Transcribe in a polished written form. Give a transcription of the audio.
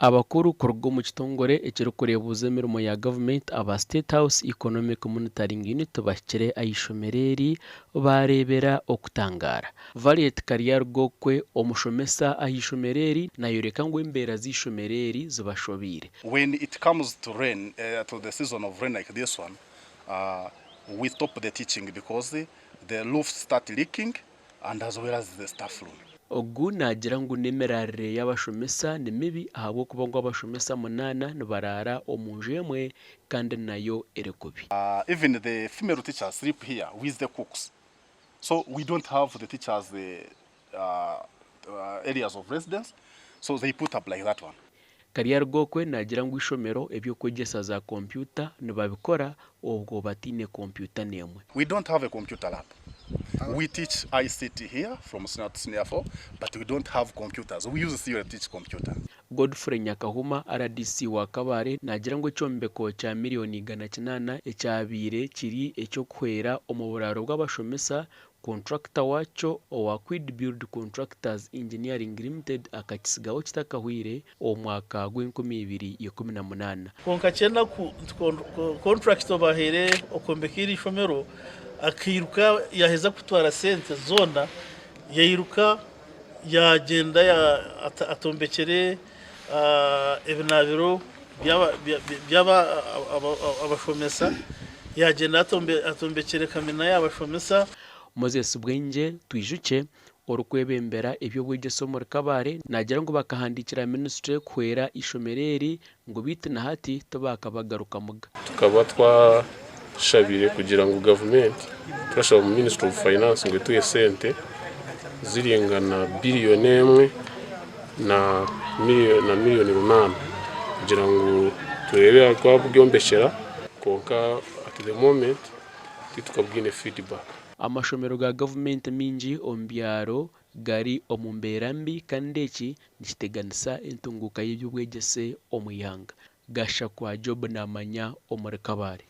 Abakuru kuruga omu kitongore ekirikureebuuza emirimo ya gavumenti aba State House Economic Monitoring Unit bahikire aha ishomero eri baareebera okutangaara. Valiet Karyarugokwe, omushomesa aha ishomero eri nayoreka ngu embeera z'eishomero eri zibashobeire. When it comes to rain, to the season of rain like this one, we stop the teaching because the roofs start leaking and as well as the staff room. Ogu naagira ngu n'emiraarire y'abashomesa ni mibi ahabw'okuba ngu abashomesa munaana nibaraara omu nju emwe kandi nayo eri kubi. Even the female teachers sleep here with the cooks so we don't have the teachers areas of residence so they put up like that one. Karyarugokwe naagira ngu eishomero eby'okwegyesa za kompyuta nibabikora obwo bataine kompyuta n'emwe. We don't have a computer lab. We teach ICT here from senior to senior 4 but we don't have computers. We use theory to teach computer. Godfrey Nyakahuma, RDC wa Kabale naagira ngu ekyombeko kya miriyoni 800 ekyabaire kiri eky'okuhwera omu buraaro bw'abashomesa, kontrakita waakyo owa Quid Build Contractors Engineering Limited akakitsigaho kitakahwire omu mwaka gw'enkumi ibiri ikumi na munaana. Kwonka kyenaku nti contractor obahaire okwombeka eri ishomero akairuka, yaheza kutwara sente zoona, yairuka yagyenda atombekere ebinaabiro by'abashomesa, yagyenda atombekere kamina y'abashomesa. Moses Bwengye Twijukye, orikwebembera eby'obwegyese omuri Kabale, naagira ngu bakahandiikira minisitule kuhwera eishomero eri ngu beitu na hati tibakabagarukamuga. Tukaba twashabire kugira ngu gavumenti, turashaba mu Ministry of Finance ngu etuhe sente ziringana 1 na miliyoni 800 kugira ngu turebe twabyombekera, konka at the moment titukabwine feedback. Amashomero ga gavumenti mingi omu byaro gari omu mbeera mbi kandi eki nikiteganisa entunguuka y'eby'obwegyese omu ihanga. Gashakwa Job Namanya omuri Kabale.